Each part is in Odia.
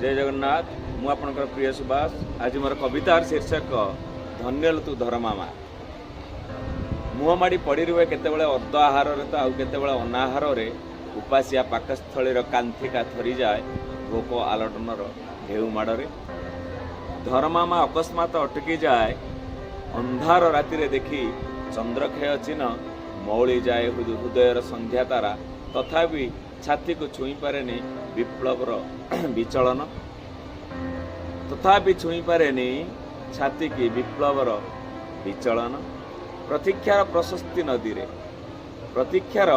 ଜୟ ଜଗନ୍ନାଥ। ମୁଁ ଆପଣଙ୍କର ପ୍ରିୟ ସୁବାସ। ଆଜି ମୋର କବିତାର ଶୀର୍ଷକ ଧନ୍ୟଲୋ ତୁ ଧରମା ମା। ମୁହଁ ମାଡ଼ି ପଡ଼ି ରୁହେ କେତେବେଳେ ଅର୍ଦ୍ଧ ଆହାରରେ ତ ଆଉ କେତେବେଳେ ଅନାହାରରେ। ଉପାସିଆ ପାକସ୍ଥଳୀର କାନ୍ଥିକା ଥରିଯାଏ ଭୋକ ଆଲୋଡ଼ନର ଢେଉ ମାଡ଼ରେ। ଧରମା ମା ଅକସ୍ମାତ ଅଟକି ଯାଏ ଅନ୍ଧାର ରାତିରେ ଦେଖି ଚନ୍ଦ୍ରକ୍ଷୟ ଚିହ୍ନ। ମଉଳି ଯାଏ ହୃଦୟର ସନ୍ଧ୍ୟା ତାରା, ତଥାପି ଛାତିକୁ ଛୁଇଁ ପାରେନି ବିପ୍ଳବର ବିଚଳନ। ତଥାପି ଛୁଇଁ ପାରେନି ଛାତିକି ବିପ୍ଳବର ବିଚଳନ। ପ୍ରତୀକ୍ଷାର ପ୍ରଶସ୍ତି ନଦୀରେ, ପ୍ରତୀକ୍ଷାର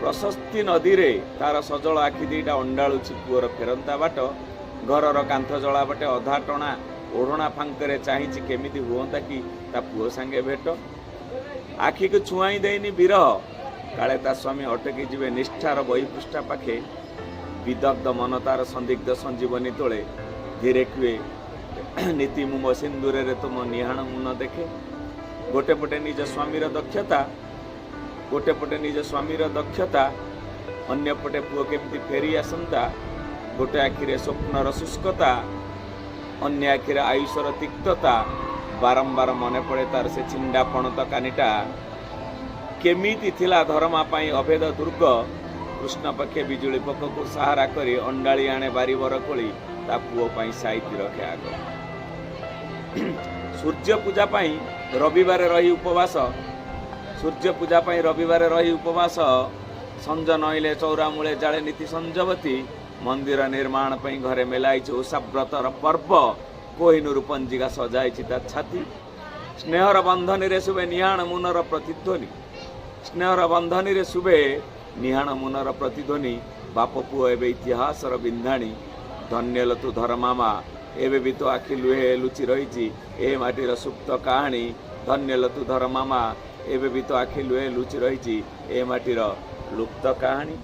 ପ୍ରଶସ୍ତି ନଦୀରେ ତାର ସଜଳ ଆଖି ଦିଟା ଅଣ୍ଡାଳୁଛି ପୁଅର ଫେରନ୍ତା ବାଟ। ଘରର କାନ୍ଥ ଜଳା ବାଟେ ଅଧା ଟଣା ଓଢ଼ଣା ଫାଙ୍କରେ ଚାହିଁଛି, କେମିତି ହୁଅନ୍ତା କି ତା ପୁଅ ସାଙ୍ଗେ ଭେଟ। ଆଖିକୁ ଛୁଆଇଁ ଦେଇନି ବିରହ, କାଳେ ତା ସ୍ୱାମୀ ଅଟକି ଯିବେ ନିଷ୍ଠାର ବହି ପୃଷ୍ଠା ପାଖେ। ବିଦଗ୍ଧ ମନ ତାର ସନ୍ଦିଗ୍ଧ ସଞ୍ଜୀବନୀ ତୋଳେ। ଧୀରେ କୁହେ, "ନିତି ମୁଁ ମୋ ସିନ୍ଦୁରରେ ତୁମ ନିହାଣ ମୁଁ ନ ଦେଖେ।" ଗୋଟେ ପଟେ ନିଜ ସ୍ୱାମୀର ଦକ୍ଷତା, ଗୋଟେ ପଟେ ନିଜ ସ୍ୱାମୀର ଦକ୍ଷତା, ଅନ୍ୟପଟେ ପୁଅ କେମିତି ଫେରି ଆସନ୍ତା। ଗୋଟେ ଆଖିରେ ସ୍ୱପ୍ନର ଶୁଷ୍କତା, ଅନ୍ୟ ଆଖିରେ ଆୟୁଷର ତିକ୍ତତା। ବାରମ୍ବାର ମନେ ପଡ଼େ ତାର ସେ ଛିଣ୍ଡା ପଣତ କାନିଟା, କେମିତି ଥିଲା ଧରମା ପାଇଁ ଅଭେଦ ଦୁର୍ଗ। କୃଷ୍ଣ ପକ୍ଷେ ବିଜୁଳି ପୋକକୁ ସାହାରା କରି ଅଣ୍ଡାଳି ଆଣେ ବାରିବର କୋଳି, ତା ପୁଅ ପାଇଁ ସାଇତି ରଖେ ଆଗ। ସୂର୍ଯ୍ୟ ପୂଜା ପାଇଁ ରବିବାର ରହି ଉପବାସ, ସୂର୍ଯ୍ୟ ପୂଜା ପାଇଁ ରବିବାର ରହି ଉପବାସ। ସଞ୍ଜ ନଇଲେ ଚଉରା ମୂଳେ ଜାଳେ ନୀତି ସଞ୍ଜବତୀ। ମନ୍ଦିର ନିର୍ମାଣ ପାଇଁ ଘରେ ମେଲାଇଛି ଓଷାବ୍ରତର ପର୍ବ। କୋହିନୁରୁ ପଞ୍ଜିକା ସଜାଇଛି ତା ଛାତି। ସ୍ନେହର ବନ୍ଧନୀରେ ଶୁଭେ ନିହାଣ ମୁନର ପ୍ରତିଧ୍ୱନି। ସ୍ନେହର ବନ୍ଧନୀରେ ଶୁଭେ ନିହାଣ ମୁନର ପ୍ରତିଧ୍ୱନି। ବାପ ପୁଅ ଏବେ ଇତିହାସର ବିନ୍ଧାଣୀ। ଧନ୍ୟଲୋ ତୁ ଧରମା ମା, ଏବେ ବି ତୋ ଆଖି ଲୁହେ ଲୁଚି ରହିଛି ଏ ମାଟିର ସୁପ୍ତ କାହାଣୀ। ଧନ୍ୟଲୋ ତୁ ଧରମା ମା, ଏବେ ବି ତୋ ଆଖି ଲୁହେ ଲୁଚି ରହିଛି ଏ ମାଟିର ଲୁପ୍ତ କାହାଣୀ।